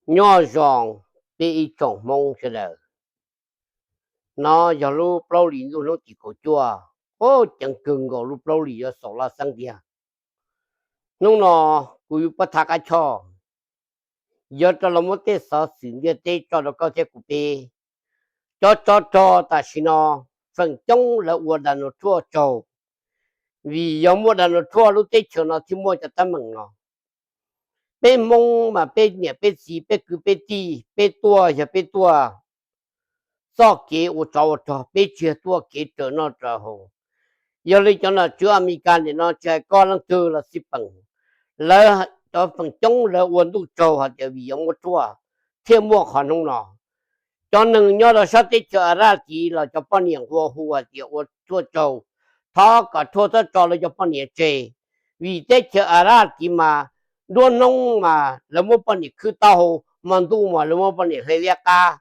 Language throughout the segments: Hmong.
Nyob zoo peb ib tsoom Hmoob sawv daws. No yog lub plaub hlis ntuj hnub tim kaum cuaj, ceev kawg nkaus lub plaub hlis yuav xaus laj xeeb tiag. Hnub no kuv yuav pab tham qab choj, yuav rau los muab tej xov xwm ntiaj teb tso rau koj thiab kuv peb. Cov tsov rog tam sim no feem coob lawv ua Donald Trump tsaug, vim yog muaj Donald Trump lub teb chaws no thiaj muaj cov teeb meem no. Peb Hmoob mas peb niam peb txiv peb kwv peb tij peb tuaj yog peb tuaj txoj kev ua tsov ua rog, peb tsis yog tuaj kev raws noj raws haus. Yog li cov nom tswv Amelikas nim no tsis hais koj leej twg los xij peem, lawv cov feem coob lawv ua ntuj tsaug hais tias vim yog muaj ruaj thiaj muaj qhov hnub no. Cov neeg nyob rau sab teb chaws Arab tid los cov poj niam nqua hu hais tias ua ruaj tsaug, thov kom ruaj txhob tso lawv cov poj niam tseg, vim teb chaws Arab tid mas nruab hnub mas lawv muab poj niam khwb taub hau, hmo ntuj mas lawv muab poj niam hle liab qab.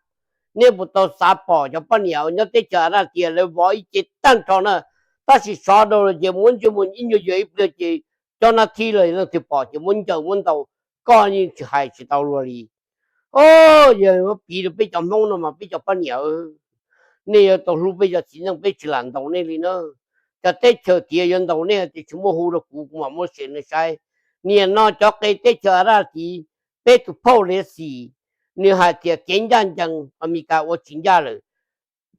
Nej puas tau xav pom cov poj niam nyob teb chaws Arab tias lawv vov ib ce tag nrho na, tab sis sov rau los ces muab ntsej muag ib nyuag yawg ib pliag ces cov nab thib los leej twg pom ces muab ncaws muab ntaus, koj yeej tsis hais tsis tau luag li. Yog piv rau peb cov Hmoob no mas peb cov poj niam, nej yuav tau hlub peb cov txiv neej, peb tsis lam ntaus nej li na. Cov teb chaws tiav yuav ntaus nej tias tsis muaj hu rau kuv, kuv mam muab seem nej saib. Nim no cov qe teb chaws Arab tid, peb tus phauj Lev Xis, nws hais tias kev ncaj ncees Amelikas ua tsis ncaj lawm,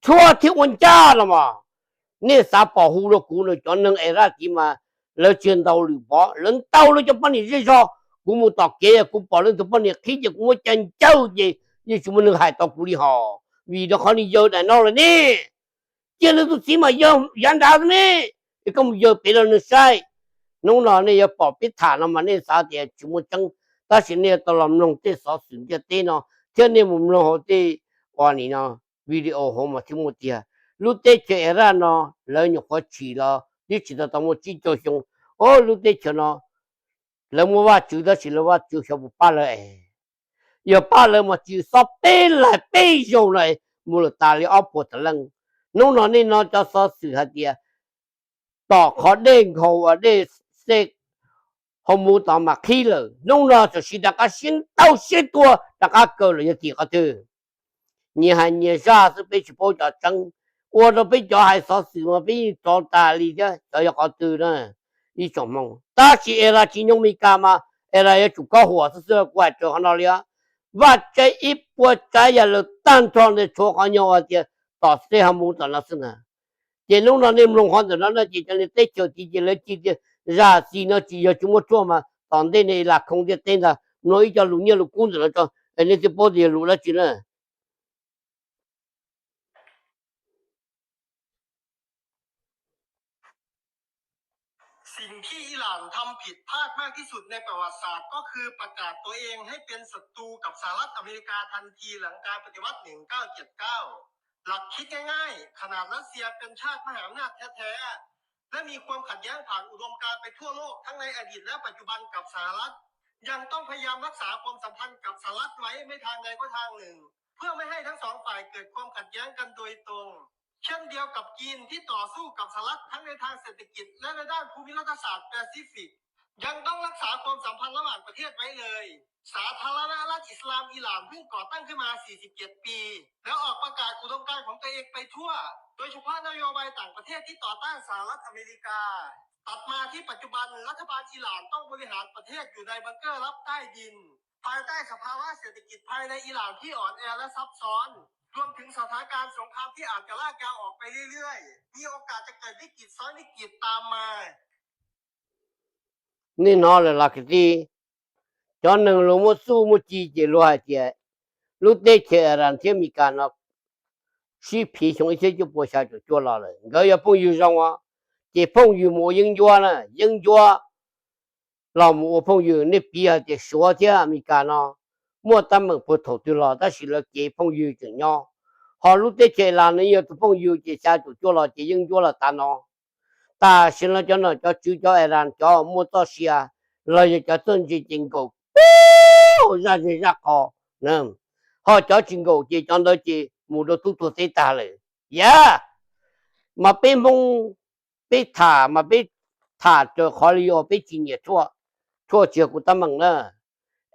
tshuav thiab ua ncaj los mas. Nej xav pom hu rau kuv no, cov neeg Arab tid mas lawv tsis ntaus lwm vov, lawv ntaus lawv cov poj niam zej zog. Kuv mus tom kev kuv pom leej twg poj niam qhib ces kuv muab caj ncawg ces yeej tsis muaj neeg hais tau kuv li hos, vim rau qhov nws yawg daim no lawm ne. Cia nws tus txiv mas yawg yav nrad ne, es koj mus yawg pem rau nws saib. Hnub no nej yuav pom peb tham no mas nej xav tias tsis muaj tseeb, tab sis nej yuav tau los mloog tej xov xwm ntiaj teb no, thiab nej mus mloog hauv tej ua nim no video hauv mas thiaj muaj tiag. Lub teb chaws Arab no lawv nyuam qhuav tsim los twb tsis tau tau muaj tsib caug xyoo. Lub teb chaws no lawv muaj Vajtswv tab sis lawv Vajtswv xyov puas pab lawv es. Yog pab lawv mas tsis xob peb laig peb zaug no mus lawm tas li ob puas tawm leej. Hnub no nej no cov xov xwm hais tias tom qhov dej nkhaus uas dej xej Hau Mus tod mas qhib lawm, hnub no tam sim rov qab siab ntaug siab tuag rov qab kaw lawm yog tim qhov twg? Nyias hais nyias zaj xwb, peb tsis paub cov tseeb, ua rau peb cov hais xov xwm mas peb yeej tsov tas li thiab. Cov yog qhov twg na? Ib tsoom Hmoob, tab sis es los tsis nyoog Meskas mas es los yuav tsum kob huam xwb xwb, kuv hais raws qhov no li. Vaj tsev ib puas tsav yam lawm tag nrho ntawd tshuav qhov nyuag hais tias tom sej Hau Mus tom no xwb ntag. Ces hnub no nej mloog qhov ntawm no no ces cov niag teb chaws tid ces lawv cia tias zam txim no tsis yog tsis muaj ruaj mas tom ntej nej lam khoom ntiaj teb ntag, mloog ib co lus nyiaj lus kub ntawm no tso, nej thiaj paub tias yog lus dab tsi na. สิ่งที่อิหร่านทำผิดพลาดมากที่สุดในประวัติศาสตร์ก็คือประกาศตัวเองให้เป็นศัตรูกับสหรัฐอเมริกาทันทีหลังการปฏิวัติ หนึ่งเก้าเจ็ดเก้า หลักคิดง่ายๆ ขนาดรัสเซียเป็นชาติมหาอำนาจแท้ๆ และมีความขัดแย้งผ่านอุดมการณ์ไปทั่วโลกทั้งในอดีตและปัจจุบันกับสหรัฐ ยังต้องพยายามรักษาความสัมพันธ์กับสหรัฐไว้ไม่ทางใดก็ทางหนึ่ง เพื่อไม่ให้ทั้งสองฝ่ายเกิดความขัดแย้งกันโดยตรง เช่นเดียวกับจีนที่ต่อสู้กับสหรัฐทั้งในทางเศรษฐกิจและในด้านภูมิรัฐศาสตร์แปซิฟิก ยังต้องรักษาความสัมพันธ์ระหว่างประเทศไว้เลย สาธารณรัฐอิสลามอิหร่านเพิ่งก่อตั้งขึ้นมา สี่สิบเจ็ด ปี แล้วออกประกาศอุดมการณ์ของตัวเองไปทั่ว โดยเฉพาะนโยบายต่างประเทศที่ต่อต้านสหรัฐอเมริกา ตัดมาที่ปัจจุบันรัฐบาลอิหร่านต้องบริหารประเทศอยู่ในบังเกอร์ลับใต้ดิน ภายใต้สภาวะเศรษฐกิจภายในอิหร่านที่อ่อนแอและซับซ้อน รวมถึงสถานการณ์สงครามที่อาจจะลากยาวออกไปเรื่อยๆ มีโอกาสจะเกิดวิกฤตซ้อนวิกฤตตามมา Nej hnov lawm los kwv tij? Cov neeg luag muaj txuj muaj ci ces luag hais tias lub teb chaws Iran thiab Meskas no sib phiv xyoo ib txhiab cuaj pua xya caum cuaj los lawm, nkawd yog phooj ywg zoo os, ces phooj ywg mus ua yeeb ncuab na, yeeb ncuab los mus ua phooj ywg. Nej piv hais tias Suav thiab Amelikas no muaj teeb meem puag thaum twg los tab sis lawv kev phooj ywg tseem nyob, ho lub teb chaws Iran no yog tus phooj ywg ces xya caum cuaj los ces yeeb ncuab los tav no. Tam sim no cov nom cov tswv cov Iran cov muaj txoj sia los yog cov txawj ntse ces nkaum puag zaj zej zaj qho, ho cov tsis nkaum ces cov ntawd ces mus rau tub tuag teb tag lawm. Yam mas peb Hmoob, peb tham mas peb tham raws qhov li uas peb tsis nyiam Trump. Trump tsis yog kuv teeb meem na,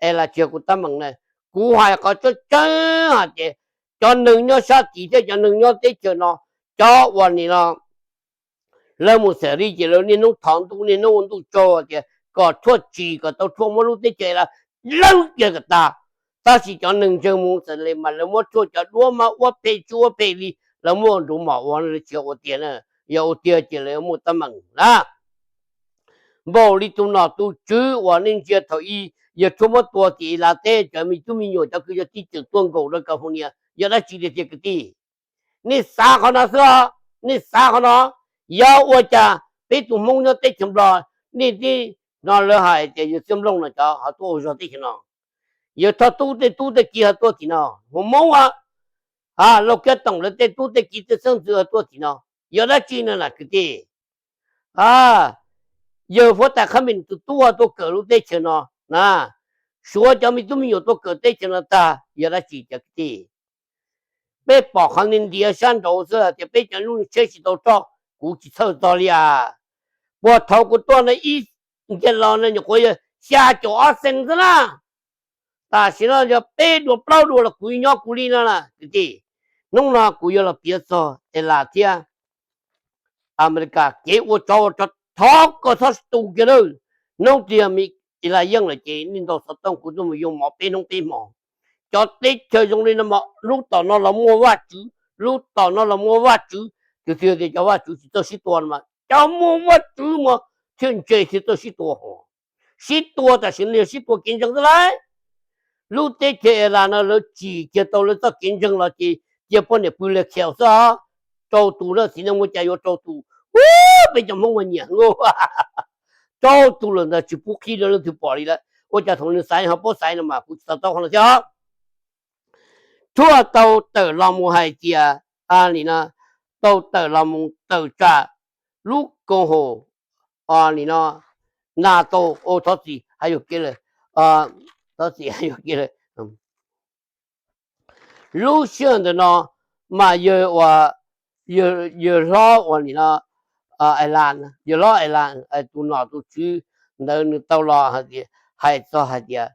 Iran tsis yog kuv teeb meem na. Kuv hais qhov tseeb tseeb hais tias cov neeg nyob sab tid thiab cov neeg nyob teb chaws no, cov uas nim no lawv mus xeem li ces lawv niaj hnub thov ntuj niaj hnub ua ntuj tsaug tias kom tshuaj tsim kom tau tshuaj muab lub teb chaws Iran lawb kiag kom tag. Tab sis cov neeg ntseeg mus xeem li mas lawv muab tshuaj cov duab mab ua phem tsuj ua phem li, lawv muab nruv mom ua, lawv tsis yog ua tiag na. Yog ua tiag ces lawv muaj teeb meem na. Npaum li tus nom tus tswv uas nej ntsia thaum ub yawg tshuaj muab tua tim Iran teb, cov me tub me nyuam cov kwv cov tij tseem tuaj nkaum rau California, yog dab tsi tiag tiag kwv tij? Nej xav qhov no xwb os, nej xav qhov no. Yog ua cas peb tus Hmoob nyob teb chaws Nplog, nej tib no lawv hais tias yawg Txiaj Nplooj no cov ho tuaj ua zog teb chaws no, yawg Thoj Tub tej tub tej kiv ho tuaj tim no, Hmoob Hmoob a, Lauj Kiab Toom lawv tej tub tej kiv tej xeeb ntxwv ho tuaj tim no, yog dab tsi no na kwv tij? Yawg Huab Tais Khab Mem tus tub ho tuaj kawm lub teb chaws no na, Suav cov me tub me nyuam tuaj kawm teb chaws no tag, yog dab tsi cov kwv tij? Peb pom qhov ntiav ntiav sab nraud xwb tias peb cov lub tsheb tsis tau roj, kuv tsis txhawj txog li as. Puag thaum kuv tuaj no ib nce los no nyuam qhuav yog xya caum ob xees xwb na. Tam sim no yog peb dua plaub dua los kuv nyob kuv li no na kwv tij. Hnub no kuv yuav los piav txog Iran thiab Amelikas kev ua tsov ua rog, thov kom txhob tu kiag lawm. Hnub twg yog Iran yeej lawm ces nej ntaus xov tooj kuv tuaj mus yoo mov peb hnub peb hmo. Cov teb chaws zoo li no mas lub tom no los muaj vaj tswv, lub tom no los muaj vaj tswv. Tus twg tias cov vaj tswv tsis txawj sib tua no mas cov muaj vaj tswv mas thiaj ntse thiaj txawj sib tua hos. Sib tua tam sim no yog sib tua kev ntseeg xwb lauj. Lub teb chaws Iran no lawv tsim kiag tau lawv txoj kev ntseeg los ces cia poj niam pw li khiaus xwb os. Rau tus na, txiv neej muaj cai yuav rau tus. Ub, peb cov Hmoob mas nyiam ua rau tus lawm ntawd tsis pub qhib rau leej twg pom li lawm. Ua cas thaum nws xaiv ho paub xaiv no mas kuv tsis to taub qhov no thiab os. Tshuaj tau tawm los mus hais tias, nim no tau tawm los mus tawm tsam lub koom haum, nim no NATO, thov txim hais yuam kev lawm, thov txim hais yuam kev lawm. Lub sij hawm ntawm no mas yawg ua, yawg hlob ua nim no Iran, yawg hlob Iran tus nom tus tswv ntawd nws tau los hais tias, hais txog hais tias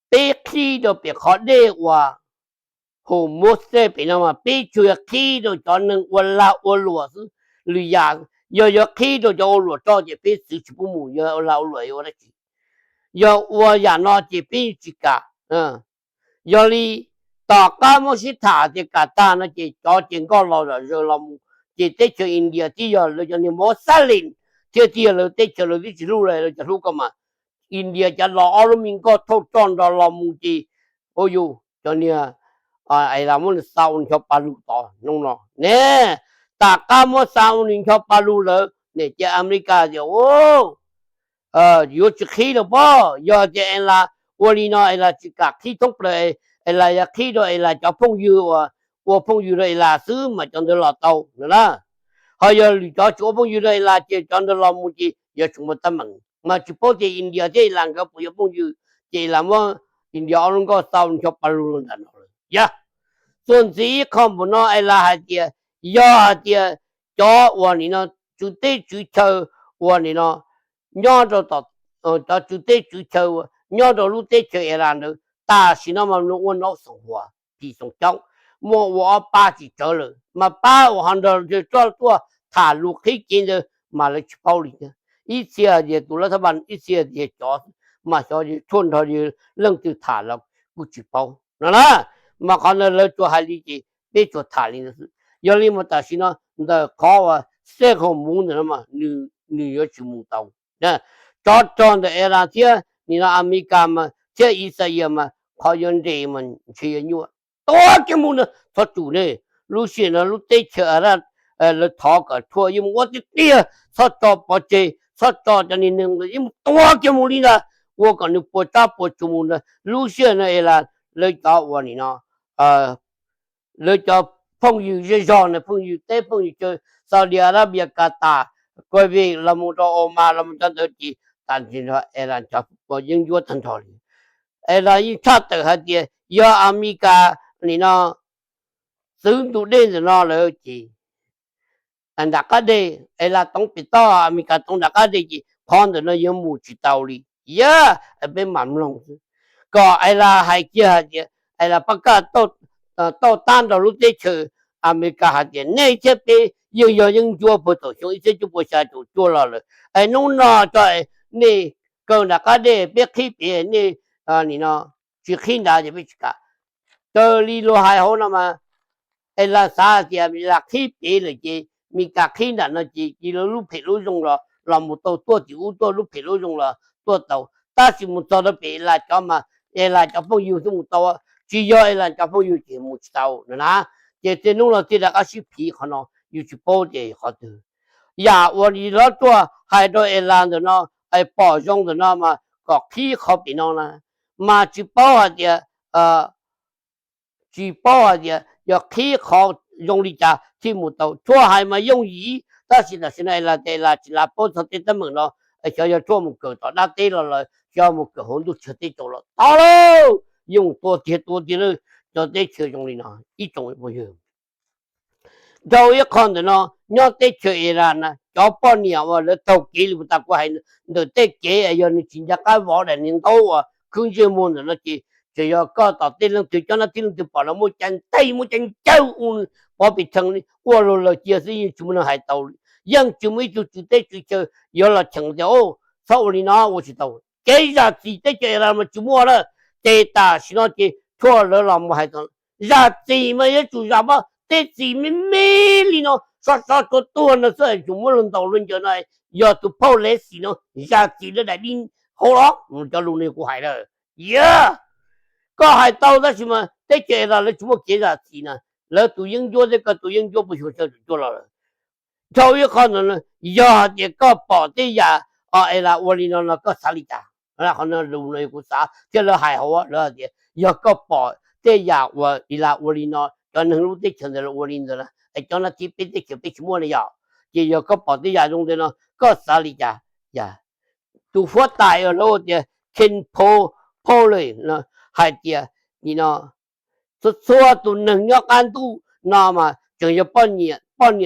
peb qhib rau pem qhov dej uas Hormuz pem no mas peb tsuas yog qhib rau cov neeg ua lag ua luam xwb. Lwm yam yog yuav qhib rau cov ua luam tso ces peb txwv tsis pub mus, yog ua lag ua luam yuav ua dab tsi? Yog ua yam no ces peb yeej tsis kam. Yog li tom qab muab sib tham tias kam tag no ces cov ces nkoj los zom zaws los mus, ces teb chaws India twb yog lawv cov niag Muslim thiab twb yog lawv teb chaws lawv twb tsis hlub lawv, lawv cov hlub koj mas. India cov los ob lub me nkoj thauj roj nrog los mus ces, ua yus cov niag Iran muab nws xa ua nws ncho pa lug tod no ne. Tom qab muab xa ua nws ncho pa lug lawm ne ces Amelikas tias, yuav tsis qhib rau pob, yog tias Iran ua li no Iran tsis kam qhib thoob plaws, Iran yog qhib rau Iran cov phooj ywg uas ua phooj ywg rau Iran xwb mas cov ntawd los tau no na. Ho yog lwm cov tsis ua phooj ywg rau Iran ces cov ntawd los mus ces yuav tsum muaj teeb meem. Mas tsis paub tias India thiab Iran nkawd puas yuav phooj ywg, ces Iran muab India ob lub nkoj xa ua nws ncho pa lug ntawm no lawm. Yog txuas ntxiv ib qho npaum no Iran hais tias, yog hais tias cov uas nim no tswv teb tswv chaw uas nim no nyob rau, cov tswv teb tswv chaw nyob rau lub teb chaws Iran ntawd tam sim no mas nws ua nov xoom huas phim xoom caub, muaj ua ob pab tsis tsawg lawm, mas pab uas ho nrog roj tuaj tham lus qhib kev ntawd mas lawv tsis paub li thiab. Ib txhia tias tus lawv thab npas, ib txhia tias cov mas xyov tshuaj nrog leej twg tham los kuj tsis paub no na. Mas qhov ntawd lawv tsuas hais li ces peb tsuas tham li ntawd xwb. Yog li mas tam sim no ntawm qhov uas xej haus muv ntawm no mas nws yuav tsis mus tau. Tsov rog ntawm Iran thiab nim no Amelikas mas thiab Israel mas qhov yuav nres mas ntshe yuav nyuaj. Tua kiag mus na, txhob tsum ne. Lub sij hawm no lub teb chaws Iraq lawv thov kom tshuaj yeej mus ua tiag tiag, txhob tso pov tseg, txhob tso cov niag neeg ntawd, yeej mus tua kiag mus li ntag, ua kom nws puas tsab puas tsuv mus ntag. Lub sij hawm no es lawv cov uas nim no lawv cov phooj ywg zej zog na, phooj ywg teb phooj ywg chaw, Saudi Arabia, Qatar, Kuwait los mus rau Oman los mus cov ntawd ces tam sim no Iran cov puas yeeb ncuab tag nrho li. Iran yeej tshaj tawm hais tias yog Amelikas nim no txwv ntu dej ntawm no lawm ces nram qab deg, Iran toov pem toj, Amelikas toov nram qab deg ces qhov ntawm no yuav mus tsis tau li. Yog peb mam mloog xwb. kom Iran hais kiag hais tias Iran pab kaj tauj tab nrog lub teb chaws Amelikas hais tias nej thiab peb yeej yog yeeb ncuab puag thaum xyoo ib txhiab cuaj puas xya caum cuaj los lawm. Es hnub no tso nej kaw nram qab dej, peb qhib pem, nej nim no tsis qhib nrad ces peb tsis kam. Raws li luag hais hauv no mas Iran xav hais tias Iran qhib pem lawm ces Amelikas qhib nram no ces cia lawv lub phem lub zoo los los mus tau, tuaj tim ub tuaj lub phem lub zoo los tuaj tau. Tab sis mus txog rau pem Iran cov mas Iran cov phooj ywg xwb mus tau, tsis yog Iran cov phooj ywg ces mus tsis tau no na. Ces tej hnub no thiaj rov qab sib phiv qhov no, yus tsis paub tias qhov twg. Yam uas hlob ruaj hais rau Iran ntawm no, pom zoo ntawm no mas kom qhib qhov pem no na, mas tsis paub hais tias tsis paub hais tias yog qhib qhov zoo li cas thiaj mus tau. Tshuaj hais mas yooj yim, tab sis tam sim no Iran tias Iran tsis lav paub txog tej teeb meem no, xyov yog tshuaj mus kawm tom dab teb los lawm, xyov mus kawm hauv ntuj teb chaws los tau lauj, yeej tua tiag tua tiag lawm. Cov teb chaws zoo li no ib tsoom phooj ywg, dhau ib qho ntawm no, nyob teb chaws Iran na cov poj niam uas lawv taug kev li puag ta kuv hais ntawm tej kev yog nws tsis nco qab vov daim niag ntaub uas khwb ntsej muag ntawm no ces tseem yog koj tom tej leej twg cov nab thib leej twg pom los muaj cai ntej muaj cai ncawg u pov pes tsheej li ua luag lawm cia xwb, yeej tsis muaj neeg hais tau li. Yeej tsis muaj ib tug tswv teb tswv chaw yuav los cheem tias txhob ua li no ua tsis tau. Kev zam txim teb chaws Iran mas tsis muaj lawm, ces tam sim no ces tshuaj lawv los mus hais tias zam txim mas yuav tsum zam pab tej txim me me li no, sov sov tuag tuag no xwb, tsum muab luag ntaus luag ncaws no, yog tus phauj Lev Xis no zam txim rau daim di hauv los, cov lus no kuv hais lawm. Yog koj hais tau tab sis mas teb chaws Iran lawv tsis muaj kev zam txim na, lawv tus yeeb ncuab thiab koj tus yeeb ncuab puas xyoo xya caum cuaj los lawm. Dhau ib qho ntawm no, yog hais tias koj pom tej yam Iran ua li no no koj xav li cas? Qhov no lus no kuv xav thiab lawv hais hauv lawv hais tias yog koj pom tej yam uas Iran ua li no, cov neeg lub teb chaws ntawd los ua li ntawd na, es cov nab thib peb teb chaws peb tsis muaj ne yog, ces yog koj pom tej yam zoo ntawd no koj xav li cas? Yog tus huab tais uas lawv tias Ken Paul, Paul hais tias nim no txhua txhua tus neeg nyob qab ntuj no mas tseem yog poj niam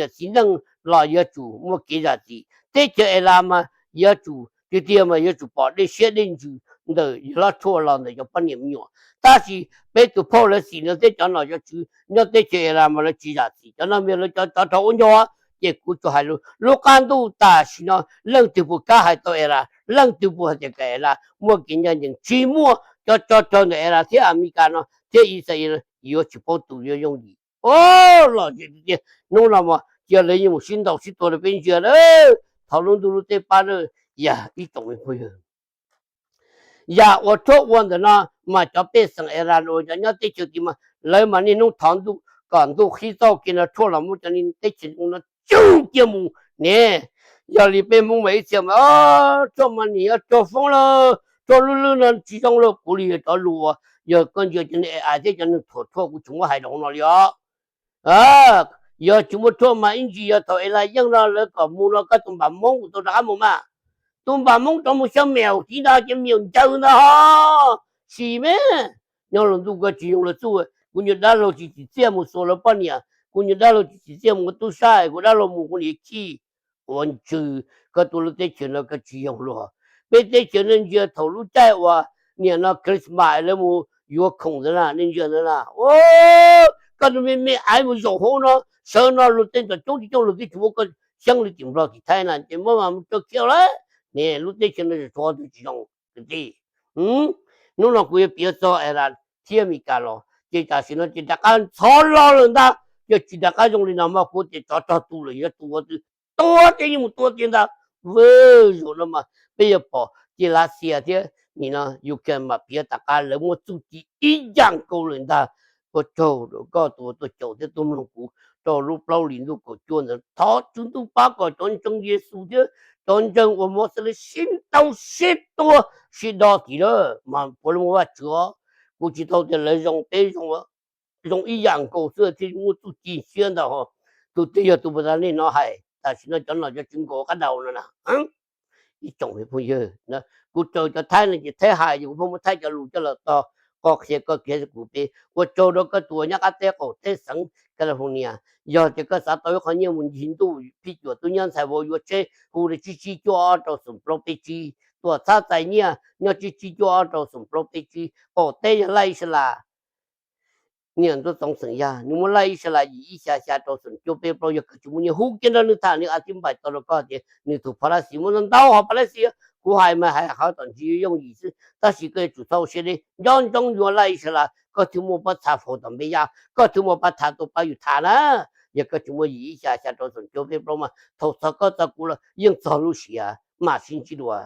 txiv neej los yuav tsum muaj kev zam txim. Teb chaws Iran mas yuav tsum tiag tiag mas yuav tsum pom dej siab dej ntsws ntawm yawg hlob tshuaj los ntawm cov poj niam me nyuam. Tab sis peb tus phauj Lev Xis no thiab cov nom cov tswv nyob teb chaws Iran mas lawv tsis zam txim cov no, lawv cov tsov rog ua ncog. Ces kuv tsuas hais lus, lub qab ntuj tam sim no leej twg puas kam hais tau Iran, leej twg puas hais tias kom Iran muaj kev ncaj ncees? Tsis muaj. Cov tsov rog ntawm Iran thiab Amelikas no thiab Israel yuav tsis paub tu yuav yooj yim. Los tiag tiag, hnub no mas cia lawv yeej mus sib ntaus sib tua rau peb ntsia na, thov lub ntuj lub teb pab na, yog ib tsoom me phooj ywg. Yam uas tshuaj ua ntawm no mas cov pej xeem Iran uas cov nyob teb chaws tid mas lawv mas niaj hnub thov ntuj kom ntuj qhib txoj kev no tshuaj los muab cov teb chaws no tsum cia mus ne. Yog li peb Hmoob mas ib txhia mas tshuaj mas nim yuav raug foob lawm, tshuaj lub lub no tsis zoo lawm, kuv li yog cov lus uas yog koj ntsia cov neeg ais thiab cov neeg thuam tshuaj kuv tsis muab hais rau hauv no li os. Yog tsis muaj tshuaj mas ib ntsis yog thaum Iran yeej no lawv kom mus no koj tus npam Hmoob kuv tau rov qab mus mas, tus npam Hmoob rov mus xyov me tis ntag ces me nyuam ncaws ntag ho. Sim me, nyob los ntuj koj tsis zoo lawv txuj, kuv nyuag dab laug tsis tsim txiaj mus xuas lawv poj niam, kuv nyuag dab laug tsis tsim txiaj mus ua tub sab, kuv dab laug mus kuv niam chij. Ua ntsws, koj tus lub teb chaws no koj tsis zoo luag. Peb teb chaws no ntsia thaum lub caij uas niam no Christmas lawv mus yuav khoom ntawd na, nej ntsia ntawd na, koj tus me me aiv mus zaum hauv no, sawv no luag tej ntawm coob tsis coob luag twb tsis muab koj xyeeb li tim Nplog tim Thaib na, ces muab mas mus rau khiav lawm. Ne lub teb chaws no tsuav twg tsis zoo kwv tij. Hnub no kuv yuav piav txog Iran thiab Amelikas los ces tam sim no ces rov qab ntxhov los lawm ntag. Yog tsis rov qab zoo li no mas kuv tias tsov rog tu lawm yuav tua twg, tua ces yeej mus tua tiag ntag. Vwm, zaum no mas peb yuav pom ces Lav Xias thiab nim no Ukraine mam piav tom qab lawv muaj txuj ci ib yam nkaus lawm ntag. Ua tsaug rau koj tus uas tuaj caum thiab tuaj mloog kuv rau lub plaub hlis ntuj kaum cuaj ntawd. Thov Tswv Ntuj pab kom cov ntseeg Yexus thiab cov ntseeg uas Mauxes sib ntaus sib tua sib do tim lawm mas puav leej muaj Vajtswv os. Kuv tsis tau tias lawv zoo, peb zoo ib yam nkaus xwb thiaj muaj txuj ci siab ntag. Tus twg yog tus puas tas nej no hais, tam sim no cov nom cov tswv nkaus qab daus no na. Ib tsoom phooj ywg, kuv raws cov Thaib no ces Thaib hais ces kuv pheej muab Thaib cov lus coj los tog qo qhia koj kiag kuv peb. Ua tsaug rau koj tus uas nyob qab teb qaum teb xeev California, yog tias koj xav tau ib qho nyiaj mus ncig ntuj phij cuam tub nyab ntxhais vauv yuav tsheb hu rau tsib tsib cuaj ob rau xoom plaub peb tsib. tuam txhab txais nyiaj nyob tsib tsib cuaj ob rau xoom plaub peb tsib, qaum teb yog laj Israel. Niam Ntxoov Txoov xeem Yaj nws muaj laj Israel yim ib xya xya rau xoom cuaj peb plaub. Yog koj tsis muaj nyiaj hu kiag nrog nws tham, nws a tib npaim tau rau koj tias nws tus phab laj xis muaj ntau ntau hov phab laj xis. Kuv hais mas hais qhov tom ntsis yooj yim xwb, tab sis koj yuav tsum txhob ua siab deb, nco ntsoov yuav laj Israel, koj thiaj muaj pab txha faus tom npe yaj, koj thiaj muaj pab tha tuaj pab yus tham na. Yog koj tsis muaj yim ib xya xya rau xoom cuaj peb plaub mas thaum txog koj txog kuv los yeej txog lub siav, mam sib ntsib dua.